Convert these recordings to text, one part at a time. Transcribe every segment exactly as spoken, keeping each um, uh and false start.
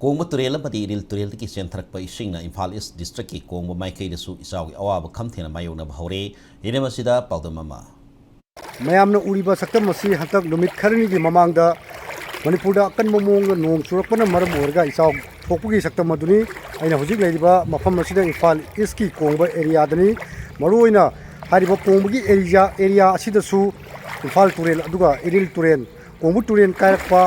ꯀꯣꯡꯕ ꯇꯨꯔꯦꯜ ꯑꯃꯗꯤ ꯏꯔꯤꯜ ꯇꯨꯔꯦꯜꯗꯒꯤ ꯆꯦꯟꯊꯔꯛꯄ ꯏꯁꯤꯡꯅ ꯏꯝꯐꯥꯜ ꯏꯁ ꯗꯤꯁꯇ꯭ꯔꯤꯛꯀꯤ ꯀꯣꯡꯕ ꯃꯥꯏꯀꯩꯗꯁꯨ ꯏꯆꯥꯎꯒꯤ ꯑꯋꯥꯕ ꯈꯝ ꯊꯦꯡꯅ ꯃꯥꯌꯣꯛꯅꯕ ꯍꯧꯔꯦ꯫ ꯍꯤꯔꯝ ꯑꯁꯤꯗ ꯄꯥꯎꯗꯝ ꯑꯃ꯫ ꯃꯌꯥꯝꯅ ꯎꯔꯤꯕ ꯁꯛꯇꯝ ꯑꯁꯤ ꯍꯟꯗꯛ ꯅꯨꯃꯤꯠ ꯈꯔꯅꯤꯒꯤ ꯃꯃꯥꯡꯗ ꯃꯅꯤꯄꯨꯔꯗ ꯑꯀꯟꯕ ꯃꯑꯣꯡꯗ ꯅꯣꯡ ꯆꯨꯔꯛꯄꯅ ꯃꯔꯝ ꯑꯣꯏꯔꯒ ꯏꯆꯥꯎ ꯊꯣꯛꯄꯒꯤ ꯁꯛꯇꯝ ꯑꯗꯨꯅꯤ꯫ ꯑꯩꯅ ꯍꯧꯖꯤꯛ ꯂꯩꯔꯤꯕ ꯃꯐꯝ ꯑꯁꯤꯗ ꯏꯝꯐꯥꯜ ꯏꯁꯀꯤ ꯀꯣꯡꯕ ꯑꯦꯔꯤꯌꯥꯗꯅꯤ꯫ ꯃꯔꯨꯑꯣꯏꯅ ꯍꯥꯏꯔꯤꯕ ꯀꯣꯡꯕꯒꯤ ꯑꯦꯔꯤꯌꯥ ꯑꯦꯔꯤꯌꯥ ꯑꯁꯤꯗꯁꯨ ꯏꯝꯐꯥꯜ ꯇꯨꯔꯦꯜ ꯑꯗꯨꯒ ꯏꯔꯤꯜ ꯇꯨꯔꯦꯜ, ꯀꯣꯡꯕ ꯇꯨꯔꯦꯜ ꯀꯥꯏꯔꯛꯄ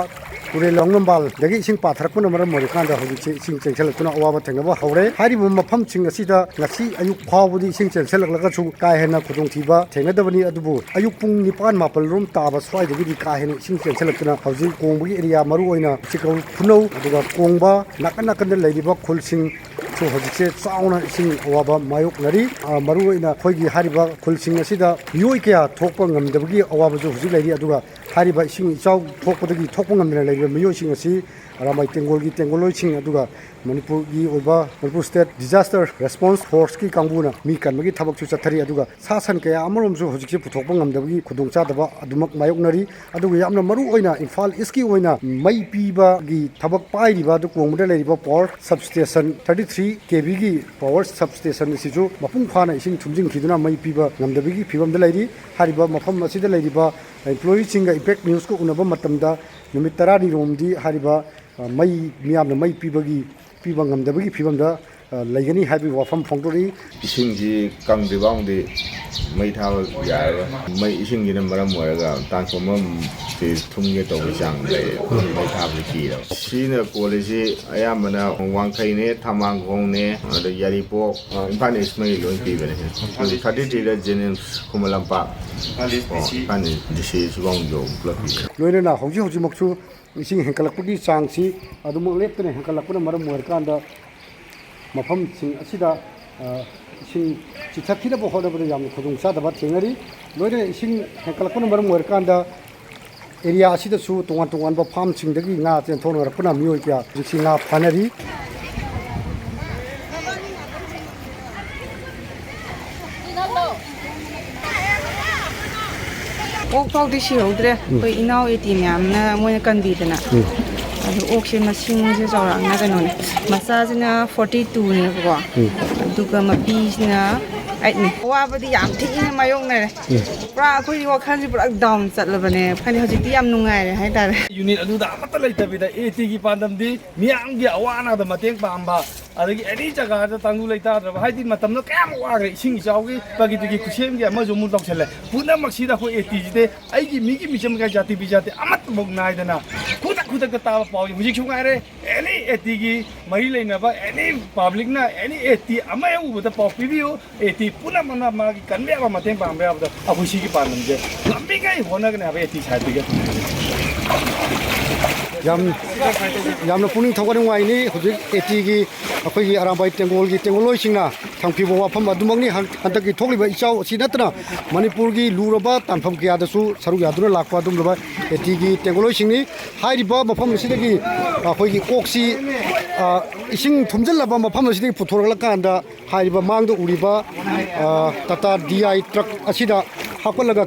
ꯇꯨꯔꯦꯜ ꯂꯧꯅꯝꯕꯥꯜꯗꯒꯤ ꯏꯁꯤꯡ ꯄꯥꯊꯔꯛꯄꯅ ꯃꯔꯝ ꯑꯣꯏꯔꯀꯥꯟꯗ ꯍꯧꯖꯤꯛꯁꯦ ꯏꯁꯤꯡ ꯆꯦꯟꯁꯤꯜꯂꯛꯇꯨꯅ ꯑꯋꯥꯕ ꯊꯦꯡꯅꯕ ꯍꯧꯔꯦ꯫ ꯍꯥꯏꯔꯤꯕ ꯃꯐꯝꯁꯤꯡ ꯑꯁꯤꯗ ꯉꯁꯤ ꯑꯌꯨꯛ ꯐꯥꯎꯕꯗꯤ ꯏꯁꯤꯡ ꯆꯦꯟꯁꯤꯜꯂꯛꯂꯒꯁꯨ ꯀꯥ ꯍꯦꯟꯅ ꯈꯨꯗꯣꯡꯊꯤꯕ ꯊꯦꯡꯅꯗꯕꯅꯤ꯫ ꯑꯗꯨꯕꯨ ꯑꯌꯨꯛ ꯄꯨꯡ ꯅꯤꯄꯥꯟ ꯃꯥꯄꯜ ꯔꯣꯝ ꯇꯥꯕ ꯁ꯭ꯋꯥꯏꯗꯒꯤꯗꯤ ꯀꯥ ꯍꯦꯟꯅ ꯏꯁꯤꯡ ꯆꯦꯟꯁꯤꯜꯂꯛꯇꯨꯅ ꯍꯧꯖꯤꯛ ꯀꯣꯡꯕꯒꯤ ꯑꯦꯔꯤꯌꯥ, ꯃꯔꯨꯑꯣꯏꯅ ꯆꯤꯀꯧ ꯈꯨꯅꯧ ꯑꯗꯨꯒ ꯀꯣꯡꯕ ꯅꯥꯀꯟ ꯅꯥꯀꯟꯗ ꯂꯩꯔꯤꯕ ꯈꯨꯜꯁꯤꯡ ꯁꯨ ꯍꯧꯖꯤꯛꯁꯦ ꯆꯥꯎꯅ ꯏꯁꯤꯡ ꯑꯋꯥꯕ ꯃꯥꯌꯣꯛꯅꯔꯤ꯫ ꯑ, ꯃꯔꯨꯑꯣꯏꯅ ꯑꯩꯈꯣꯏꯒꯤ ꯍꯥꯏꯔꯤꯕ ꯈꯨꯜꯁꯤꯡ ꯑꯁꯤꯗ ꯃꯤꯑꯣꯏ ꯀꯌꯥ ꯊꯣꯛꯄ ꯉꯝꯗꯕꯒꯤ ꯑꯋꯥꯕꯁꯨ ꯍꯧꯖꯤꯛ ꯂꯩꯔꯤ꯫ ꯑꯗꯨꯒ ꯍꯥꯏꯔꯤꯕ ꯏꯁꯤꯡ ꯏꯆꯥꯎ ꯊꯣꯛꯄꯗꯒꯤ ꯊꯣꯛꯄ ꯉꯝꯗꯅ ꯂꯩꯔꯤꯕ ꯃꯤꯑꯣꯏꯁꯤꯡ ꯑꯁꯤ ꯑꯔꯥꯃꯥꯏ ꯇꯦꯡꯒꯣꯜꯒꯤ ꯇꯦꯡꯒꯣꯜꯂꯣꯏꯁꯤꯡ, ꯑꯗꯨꯒ ꯃꯅꯤꯄꯨꯔꯒꯤ ꯑꯣꯏꯕ ꯃꯅꯤꯄꯨꯔ ꯁ꯭ꯇꯦꯠ ꯗꯤꯖꯥꯁꯇꯔ ꯔꯦꯁꯄꯣꯟꯁ ꯐꯣꯔꯁꯀꯤ ꯀꯥꯡꯕꯨꯅ ꯃꯤ ꯀꯟꯕꯒꯤ ꯊꯕꯛꯁꯨ ꯆꯠꯊꯔꯤ꯫ ꯑꯗꯨꯒ ꯁꯥ ꯁꯟ ꯀꯌꯥ ꯑꯃꯔꯣꯝꯁꯨ ꯍꯧꯖꯤꯛꯁꯦ ꯄꯨꯊꯣꯛꯄ ꯉꯝꯗꯕꯒꯤ ꯈꯨꯗꯣꯡꯆꯥꯗꯕ ꯑꯗꯨꯃꯛ ꯃꯥꯌꯣꯛꯅꯔꯤ꯫ ꯑꯗꯨꯒ ꯌꯥꯝꯅ ꯃꯔꯨ ꯑꯣꯏꯅ ꯏꯝꯐꯥꯜ ꯏꯁꯀꯤ ꯑꯣꯏꯅ ꯃꯩ ꯄꯤꯕꯒꯤ ꯊꯕꯛ ꯄꯥꯏꯔꯤꯕ ꯑꯗꯨ ꯀꯣꯡꯕꯗ ꯂꯩꯔꯤꯕ ꯄꯋꯥꯔ ꯁꯕꯁ꯭ꯇꯦꯁꯟ, ꯊꯥꯔꯇꯤ ꯊ꯭ꯔꯤ ꯀꯦ ꯚꯤꯒꯤ ꯄꯋꯥꯔ ꯁꯕꯁ꯭ꯇꯦꯁꯟ ꯑꯁꯤꯁꯨ ꯃꯄꯨꯡ ꯐꯥꯅ ꯏꯁꯤꯡ ꯊꯨꯝꯖꯤꯟꯈꯤꯗꯨꯅ ꯃꯩ ꯄꯤꯕ ꯉꯝꯗꯕꯒꯤ ꯐꯤꯕꯝꯗ ꯂꯩꯔꯤ꯫ ꯍꯥꯏꯔꯤꯕ ꯃꯐꯝ ꯑꯁꯤꯗ ꯂꯩꯔꯤꯕ ꯏꯝꯄ꯭ꯂꯣꯌꯤꯁꯤꯡꯒ ꯏꯝꯄꯦꯛ ꯅ꯭ꯌꯨꯁꯀ ꯎꯅꯕ ꯃꯇꯝꯗ ꯅꯨꯃꯤꯠ ꯇꯔꯥꯅꯤ ꯔꯣꯝꯗꯤ ꯍꯥꯏꯔꯤꯕ, ꯑ, ꯃꯩ, ꯃꯤꯌꯥꯝꯅ ꯃꯩ ꯄꯤꯕꯒꯤ, ꯄꯤꯕ ꯉꯝꯗꯕꯒꯤ ꯐꯤꯕꯝꯗ, ꯑ, ꯂꯩꯒꯅꯤ ꯍꯥꯏꯕꯒꯤ ꯋꯥꯐꯝ ꯐꯣꯡꯗꯣꯔꯛꯏ꯫ ꯏꯁꯤꯡꯁꯤ ꯀꯪꯗ꯭ꯔꯤ ꯐꯥꯎꯗꯤ ꯃꯩ ꯊꯥꯕ ꯌꯥꯔꯔꯣꯏ꯫ ꯃꯩ, ꯏꯁꯤꯡꯁꯤꯅ ꯃꯔꯝ ꯑꯣꯏꯔꯒ ꯇ꯭ꯔꯥꯟꯁꯐꯣꯔꯃꯔꯁꯤ ꯊꯨꯝꯒꯦ ꯇꯧꯕꯒꯤ ꯆꯥꯡ ꯂꯩꯌꯦ꯫ ꯃꯩ ꯊꯥꯕꯗꯤ ꯀꯤꯔꯕ꯫ ꯁꯤꯅ ꯀꯣꯜꯂꯤꯁꯤ ꯑꯌꯥꯝꯕꯅ ꯋꯥꯡꯈꯩꯅꯦ, ꯊꯝꯕꯥꯜꯈꯣꯡꯅꯦ, ꯑꯗ ꯌꯥꯏꯔꯤꯄꯣꯛ, ꯑ, ꯏꯝꯐꯥꯜ ꯏꯁ ꯃꯩ ꯂꯣꯏ ꯄꯤꯕꯅꯦ꯫ ꯊꯥꯔꯇꯤ ꯊ꯭ꯔꯤꯗ ꯖꯦꯅꯤꯝꯁ, ꯈꯨꯃꯟ ꯂꯝꯄꯥꯛ, ꯏꯝꯐꯥꯜ ꯗꯤ ꯁꯤ ꯁꯤꯐꯥꯎ ꯌꯧ ꯄꯨꯂꯞ ꯄꯤꯌꯦ꯫ ꯂꯣꯏꯅꯅ ꯍꯧꯖꯤꯛ ꯍꯧꯖꯤꯛꯃꯛꯁꯨ ꯏꯁꯤꯡ ꯍꯦꯟꯒꯠꯂꯛꯄꯒꯤ ꯆꯥꯡꯁꯤ ꯑꯗꯨꯃꯛ ꯂꯦꯞꯇꯅ ꯍꯦꯟꯒꯠꯂꯛꯄꯅ ꯃꯔꯝ ꯑꯣꯏꯔꯀꯥꯟꯗ ꯃꯐꯝꯁꯤꯡ ꯑꯁꯤꯗ, ꯑ, ꯏꯁꯤꯡ ꯆꯤꯊꯈꯤꯅꯕ ꯍꯣꯠꯅꯕꯗ ꯌꯥꯝꯅ ꯈꯨꯗꯣꯡꯆꯥꯗꯕ ꯊꯦꯡꯅꯔꯤ꯫ ꯂꯣꯏꯅꯅ ꯏꯁꯤꯡ ꯍꯦꯟꯒꯠꯂꯛꯄꯅ ꯃꯔꯝ ꯑꯣꯏꯔꯀꯥꯟꯗ ꯑꯦꯔꯤꯌꯥ ꯑꯁꯤꯗꯁꯨ ꯇꯣꯉꯥꯟ ꯇꯣꯉꯥꯟꯕ ꯐꯥꯝꯁꯤꯡꯗꯒꯤ ꯉꯥ ꯆꯦꯟꯊꯣꯛꯅꯔꯛꯄꯅ ꯃꯤꯑꯣꯏ ꯀꯌꯥ ꯍꯧꯖꯤꯛꯁꯤ ꯉꯥ ꯐꯥꯅꯔꯤ꯫ ꯑꯣꯛ ꯐꯥꯎꯗꯤ ꯁꯤꯍꯧꯗ꯭ꯔꯦ꯫ ꯑꯩꯈꯣꯏ ꯏꯅꯥꯎ ꯏꯇꯤ ꯃꯌꯥꯝꯅ ꯃꯣꯏꯅ ꯀꯟꯕꯤꯗꯅ, ꯑꯗꯣ ꯑꯣꯛꯁꯦ ꯃꯁꯤꯡꯁꯦ ꯆꯥꯎꯔꯥꯛꯅ ꯀꯩꯅꯣꯅꯦ, ꯃꯆꯥꯁꯤꯅ ꯐꯣꯔꯇꯤ ꯇꯨꯅꯦꯕꯀꯣ, ꯎꯝ꯫ ꯑꯗꯨꯒ ꯃꯄꯤꯁꯤꯅ ꯑꯩꯠꯅꯤ꯫ ꯑꯋꯥꯕꯗꯤ ꯌꯥꯝ ꯊꯤꯅ ꯃꯥꯌꯣꯛꯅꯔꯦ꯫ ꯎꯝ꯫ ꯄꯨꯔꯥ ꯑꯩꯈꯣꯏꯒꯤ ꯋꯥꯈꯜꯁꯦ ꯄꯨꯔꯥ ꯗꯥꯎꯟ ꯆꯠꯂꯕꯅꯦ꯫ ꯈꯪꯗꯦ, ꯍꯧꯖꯤꯛꯇꯤ ꯌꯥꯝ ꯅꯨꯡꯉꯥꯏꯔꯦ ꯍꯥꯏꯇꯥꯔꯦ꯫ ꯌꯨꯅꯤꯠ ꯑꯗꯨꯗ ꯑꯃꯠꯇ ꯂꯩꯇꯕꯤꯗ ꯑꯦ ꯇꯤꯒꯤ ꯄꯥꯟꯗꯝꯗꯤ ꯃꯤꯌꯥꯝꯒꯤ ꯑꯋꯥ ꯑꯅꯥꯗ ꯃꯇꯦꯡ ꯄꯥꯡꯕ, ꯑꯗꯒꯤ ꯑꯦꯅꯤ ꯖꯒꯥꯗ ꯇꯪꯗꯨ ꯂꯩꯇꯥꯗ꯭ꯔꯕ, ꯍꯥꯏꯗꯤ ꯃꯇꯝꯗꯣ ꯀꯌꯥꯝ ꯋꯥꯈ꯭ꯔꯦ, ꯏꯁꯤꯡ ꯏꯆꯥꯎꯒꯤ ꯄꯥꯒꯤ ꯇꯨꯒꯤ ꯈꯨꯠꯁꯦꯝꯒꯤ ꯑꯃꯁꯨ ꯑꯃꯨꯛ ꯇꯧꯁꯜꯂꯦ꯫ ꯄꯨꯝꯅꯃꯛꯁꯤꯗ ꯑꯩꯈꯣꯏ ꯑꯦ ꯇꯤꯁꯤꯗꯤ ꯑꯩꯒꯤ ꯃꯤꯒꯤ ꯃꯤꯆꯝ ꯀꯥꯏ ꯖꯥꯇꯤ ꯕꯤꯖꯥꯇꯤ ꯑꯃꯠꯇꯃꯛ ꯅꯥꯏꯗꯅ ꯈꯨꯗꯛ ꯈꯨꯗꯛꯇ ꯇꯥꯕ ꯄꯥꯎꯁꯦ ꯍꯧꯖꯤꯛꯁꯨ ꯉꯥꯏꯔꯦ꯫ ꯑꯦꯅꯤ ꯑꯦ ꯇꯤꯒꯤ ꯃꯔꯤ ꯂꯩꯅꯕ ꯑꯦꯅꯤ ꯄꯕ꯭ꯂꯤꯛꯅ ꯑꯦꯅꯤ ꯑꯦ ꯇꯤ ꯑꯃ ꯍꯦꯛ ꯎꯕꯗ ꯄꯥꯎ ꯄꯤꯕꯤꯌꯨ꯫ ꯑꯦ ꯇꯤ ꯄꯨꯝꯅꯃꯛꯅ ꯃꯥꯒꯤ ꯀꯟꯕ ꯌꯥꯕ ꯃꯇꯦꯡ ꯄꯥꯡꯕ ꯌꯥꯕꯗ ꯑꯩꯈꯣꯏ ꯁꯤꯒꯤ ꯄꯥꯟꯗꯝꯁꯦ ꯉꯝꯃꯤꯉꯩ ꯍꯣꯠꯅꯒꯅꯤ ꯍꯥꯏꯕ ꯑꯦ ꯇꯤ ꯁꯥꯏꯠꯇꯒꯤ꯫ ꯌꯥꯝ, ꯌꯥꯝꯅ ꯄꯨꯛꯅꯤꯡ ꯊꯧꯒꯠꯅꯤꯡꯉꯥꯏꯅꯤ꯫ ꯍꯧꯖꯤꯛ ꯑꯦ ꯇꯤꯒꯤ ꯑꯩꯈꯣꯏꯒꯤ ꯑꯔꯥꯝꯕꯥꯏ ꯇꯦꯡꯒꯣꯜꯒꯤ ꯇꯦꯡꯒꯣꯜꯂꯣꯏꯁꯤꯡꯅ ꯊꯝꯈꯤꯕ ꯋꯥꯐꯝ ꯑꯗꯨꯃꯛꯅꯤ꯫ ꯍꯟ-, ꯍꯟꯗꯛꯀꯤ ꯊꯣꯛꯂꯤꯕ ꯏꯆꯥꯎ ꯑꯁꯤ ꯅꯠꯇꯅ ꯃꯅꯤꯄꯨꯔꯒꯤ ꯂꯨꯔꯕ ꯇꯥꯟꯐꯝ ꯀꯌꯥꯗꯁꯨ ꯁꯔꯨꯛ ꯌꯥꯗꯨꯅ ꯂꯥꯛꯄ ꯑꯗꯨꯒꯨꯝꯂꯕ ꯑꯦ ꯇꯤꯒꯤ ꯇꯦꯡꯒꯣꯜꯂꯣꯏꯁꯤꯡꯅꯤ꯫ ꯍꯥꯏꯔꯤꯕ ꯃꯐꯝ ꯑꯁꯤꯗꯒꯤ ꯑꯩꯈꯣꯏꯒꯤ ꯑꯣꯛꯁꯤ, ꯑ, ꯏꯁꯤꯡ ꯊꯨꯝꯖꯤꯜꯂꯕ ꯃꯐꯝ ꯑꯁꯤꯗꯒꯤ ꯄꯨꯊꯣꯔꯛꯂꯀꯥꯟꯗ ꯍꯥꯏꯔꯤꯕ ꯃꯥꯡꯗ ꯎꯔꯤꯕ, ꯑ, ꯇꯥꯇꯥ ꯗꯤ ꯑꯥꯏ ꯇ꯭ꯔꯛ ꯑꯁꯤꯗ ꯍꯥꯞꯀꯠꯂꯒ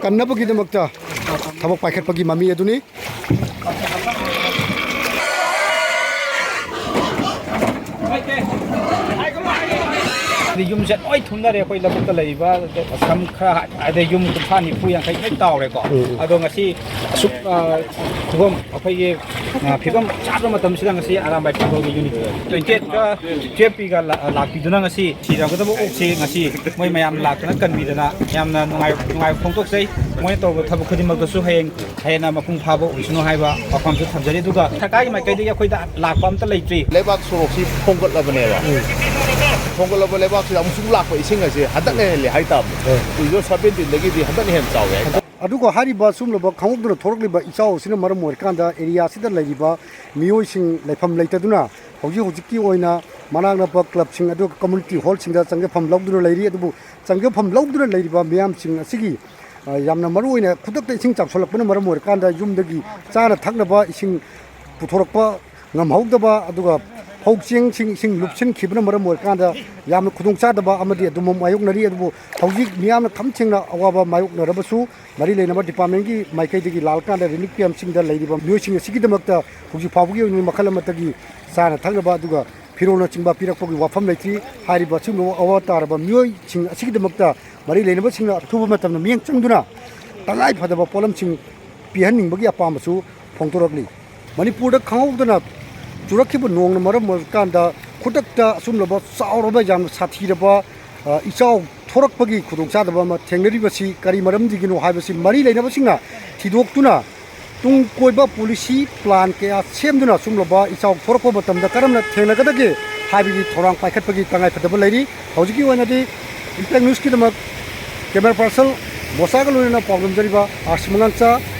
ꯀꯟꯅꯕꯒꯤꯗꯃꯛꯇ ꯊꯕꯛ ꯄꯥꯏꯈꯠꯄꯒꯤ ꯃꯃꯤ ꯑꯗꯨꯅꯤ꯫ ꯑꯗꯩ ꯌꯨꯝꯁꯦ ꯂꯣꯏ ꯊꯨꯝꯅꯔꯦ꯫ ꯑꯩꯈꯣꯏ ꯂꯧꯕꯨꯛꯇ ꯂꯩꯔꯤꯕ ꯁꯝ ꯈꯔ, ꯑꯗꯩ ꯌꯨꯝ ꯀꯨꯟꯊ꯭ꯔꯥ ꯅꯤꯐꯨ ꯌꯥꯡꯈꯩ ꯂꯣꯏ ꯇꯥꯎꯔꯦꯀꯣ꯫ ꯎꯝ, ꯎꯝ꯫ ꯑꯗꯣ ꯉꯁꯤ ꯑꯁꯨꯛ, ꯑ, ꯐꯤꯕꯝ, ꯑꯩꯈꯣꯏꯒꯤ, ꯑ, ꯐꯤꯕꯝ ꯆꯥꯗꯕ ꯃꯇꯝꯁꯤꯗ ꯉꯁꯤ ꯑꯔꯥꯝꯕꯥꯏ ꯐꯨꯠꯕꯣꯜꯒꯤ ꯌꯨꯅꯤꯠ ꯇ꯭ꯋꯦꯟꯇꯤ ꯑꯩꯠꯀ ꯇꯨꯌꯦꯜꯞ ꯄꯤꯒ ꯂꯥ-, ꯂꯥꯛꯄꯤꯗꯨꯅ ꯉꯁꯤ ꯁꯤꯔꯝꯒꯗꯕ ꯑꯣꯛꯁꯤ ꯉꯁꯤ ꯃꯣꯏ ꯃꯌꯥꯝ ꯂꯥꯛꯇꯨꯅ ꯀꯟꯕꯤꯗꯅ ꯌꯥꯝꯅ ꯅꯨꯡꯉꯥꯏ-, ꯅꯨꯡꯉꯥꯏꯕ ꯐꯣꯡꯗꯣꯛꯆꯩ꯫ ꯃꯣꯏꯅ ꯇꯧꯕ ꯊꯕꯛ ꯈꯨꯗꯤꯡꯃꯛꯇꯁꯨ ꯍꯌꯦꯡ ꯍꯦꯟꯅ ꯃꯄꯨꯡ ꯐꯥꯕ ꯑꯣꯏꯁꯅꯨ ꯍꯥꯏꯕ ꯋꯥꯐꯝꯁꯨ ꯊꯝꯖꯔꯤ꯫ ꯑꯗꯨꯒ ꯁꯔꯀꯥꯔꯒꯤ ꯃꯥꯏꯀꯩꯗꯒꯤ ꯑꯩꯈꯣꯏꯗ ꯂꯥꯛꯄ ꯑꯝꯇ ꯂꯩꯇ꯭ꯔꯤ꯫ ꯂꯩꯕꯥꯛ ꯁꯣꯔꯣꯛꯁꯤ ꯊꯣꯡꯒꯠꯂꯕꯅꯦꯕ꯫ ꯎꯝ꯫ ꯊꯣꯡꯒꯠꯂꯕ ꯂꯩꯕꯥꯛꯁꯤꯗ ꯑꯃꯨꯛꯁꯨ ꯂꯥꯛꯄ ꯏꯁꯤꯡ ꯑꯁꯦ ꯍꯟꯗꯛꯅ ꯍꯦꯜꯂꯦ ꯍꯥꯏꯇꯥꯕꯅꯦ꯫ ꯎꯝ꯫ ꯇꯨ ꯊꯥꯎꯖꯟ ꯁꯕꯦꯟꯇꯤꯟꯗꯒꯤꯗꯤ ꯍꯟꯗꯛꯅ ꯍꯦꯟꯅ ꯆꯥꯎꯋꯦ ꯍꯥꯏꯇꯥꯔꯦ꯫ ꯑꯗꯨꯒ ꯍꯥꯏꯔꯤꯕ ꯁꯨꯝꯂꯕ ꯈꯪꯍꯧꯗꯅ ꯊꯣꯔꯛꯂꯤꯕ ꯏꯆꯥꯎ ꯑꯁꯤꯅ ꯃꯔꯝ ꯑꯣꯏꯔꯀꯥꯟꯗ ꯑꯦꯔꯤꯌꯥꯁꯤꯗ ꯂꯩꯔꯤꯕ ꯃꯤꯑꯣꯏꯁꯤꯡ ꯂꯩꯐꯝ ꯂꯩꯇꯗꯨꯅ ꯍꯧꯖꯤꯛ ꯍꯧꯖꯤꯛꯀꯤ ꯑꯣꯏꯅ ꯃꯅꯥꯛ ꯅꯛꯄ ꯀ꯭ꯂꯕꯁꯤꯡ ꯑꯗꯨꯒ ꯀꯝꯃꯨꯅꯤꯇꯤ ꯍꯣꯜꯁꯤꯡꯗ ꯆꯪꯖꯐꯝ ꯂꯧꯗꯨꯅ ꯂꯩꯔꯤ꯫ ꯑꯗꯨꯕꯨ ꯆꯪꯖꯐꯝ ꯂꯧꯗꯨꯅ ꯂꯩꯔꯤꯕ ꯃꯤꯌꯥꯝꯁꯤꯡ ꯑꯁꯤꯒꯤ, ꯑ, ꯌꯥꯝꯅ ꯃꯔꯨ ꯑꯣꯏꯅ ꯈꯨꯗꯛꯇ ꯏꯁꯤꯡ ꯆꯥꯎꯁꯜꯂꯛꯄꯅ ꯃꯔꯝ ꯑꯣꯏꯔꯀꯥꯟꯗ ꯌꯨꯝꯗꯒꯤ ꯆꯥꯅ ꯊꯛꯅꯕ ꯏꯁꯤꯡ ꯄꯨꯊꯣꯔꯛꯄ ꯉꯝꯍꯧꯗꯕ, ꯑꯗꯨꯒ ꯂꯧ ꯆꯦꯡꯁꯤꯡ ꯏꯁꯤꯡ ꯂꯨꯞꯁꯤꯟꯈꯤꯕꯅ ꯃꯔꯝ ꯑꯣꯏꯔꯀꯥꯟꯗ ꯌꯥꯝꯅ ꯈꯨꯗꯣꯡꯆꯥꯗꯕ ꯑꯃꯗꯤ ꯑꯗꯨꯝ ꯃꯥꯌꯣꯛꯅꯔꯤ꯫ ꯑꯗꯨꯕꯨ ꯍꯧꯖꯤꯛ ꯃꯤꯌꯥꯝꯅ ꯊꯝ ꯊꯦꯡꯅ ꯑꯋꯥꯕ ꯃꯥꯌꯣꯛꯅꯔꯕꯁꯨ, ꯃꯔꯤ ꯂꯩꯅꯕ ꯗꯤꯄꯥꯔꯠꯃꯦꯟꯒꯤ ꯃꯥꯏꯀꯩꯗꯒꯤ ꯂꯥꯛꯂꯀꯥꯟꯗ ꯔꯤꯂꯤꯐ ꯀꯦꯝꯞꯁꯤꯡꯗ ꯂꯩꯔꯤꯕ ꯃꯤꯑꯣꯏꯁꯤꯡ ꯑꯁꯤꯒꯤꯗꯃꯛꯇ ꯍꯧꯖꯤꯛ ꯐꯥꯎꯕꯒꯤ ꯑꯣꯏꯅ ꯃꯈꯜ ꯑꯃꯠꯇꯒꯤ ꯆꯥꯅ ꯊꯛꯅꯕ ꯑꯗꯨꯒ ꯐꯤꯔꯣꯜꯅꯆꯤꯡꯕ ꯄꯤꯔꯛꯄꯒꯤ ꯋꯥꯐꯝ ꯂꯩꯇ꯭ꯔꯤ꯫ ꯍꯥꯏꯔꯤꯕ ꯑꯁꯤꯒꯨꯝꯂꯕ ꯑꯋꯥ ꯇꯥꯔꯕ ꯃꯤꯑꯣꯏꯁꯤꯡ ꯑꯁꯤꯒꯤꯗꯃꯛꯇ ꯃꯔꯤ ꯂꯩꯅꯕꯁꯤꯡꯅ ꯑꯊꯨꯕ ꯃꯇꯝꯗ ꯃꯤꯠꯌꯦꯡ ꯆꯪꯗꯨꯅ ꯇꯉꯥꯏ ꯐꯗꯕ ꯄꯣꯠꯂꯝꯁꯤꯡ ꯄꯤꯍꯟꯅꯤꯡꯕꯒꯤ ꯑꯄꯥꯝꯕꯁꯨ ꯐꯣꯡꯗꯣꯔꯛꯂꯤ꯫ ꯃꯅꯤꯄꯨꯔꯗ ꯈꯪꯍꯧꯗꯅ ꯆꯨꯔꯛꯈꯤꯕ ꯅꯣꯡꯅ ꯃꯔꯝ ꯑꯣꯏꯔꯀꯥꯟꯗ ꯈꯨꯗꯛꯇ ꯑꯁꯨꯝꯂꯕ ꯆꯥꯎꯔꯕ, ꯌꯥꯝꯅ ꯁꯥꯊꯤꯔꯕ, ꯑ, ꯏꯆꯥꯎ ꯊꯣꯔꯛꯄꯒꯤ ꯈꯨꯗꯣꯡꯆꯥꯗꯕ ꯑꯃ ꯊꯦꯡꯅꯔꯤꯕꯁꯤ ꯀꯔꯤ ꯃꯔꯝꯗꯒꯤꯅꯣ ꯍꯥꯏꯕꯁꯤ ꯃꯔꯤ ꯂꯩꯅꯕꯁꯤꯡꯅ ꯊꯤꯗꯣꯛꯇꯨꯅ ꯇꯨꯡ ꯀꯣꯏꯕ ꯄꯣꯂꯤꯁꯤ ꯄ꯭ꯂꯥꯟ ꯀꯌꯥ ꯁꯦꯝꯗꯨꯅ ꯑꯁꯨꯝꯂꯕ ꯏꯆꯥꯎ ꯊꯣꯔꯛꯄ ꯃꯇꯝꯗ ꯀꯔꯝꯅ ꯊꯦꯡꯅꯒꯗꯒꯦ ꯍꯥꯏꯕꯒꯤ ꯊꯧꯔꯥꯡ ꯄꯥꯏꯈꯠꯄꯒꯤ ꯇꯉꯥꯏꯐꯗꯕ ꯂꯩꯔꯤ꯫ ꯍꯧꯖꯤꯛꯀꯤ ꯑꯣꯏꯅꯗꯤ ꯏꯝꯄꯦꯛ ꯅ꯭ꯌꯨꯁꯀꯤꯗꯃꯛ ꯀꯦꯃꯦꯔꯥ ꯄꯥꯔꯁꯟ ꯃꯣꯁꯥꯒ ꯂꯣꯏꯅꯅ ꯄꯥꯎꯗꯝꯖꯔꯤꯕ ꯑꯥꯔ ꯁꯤ ꯃꯉꯥꯡꯆꯥ,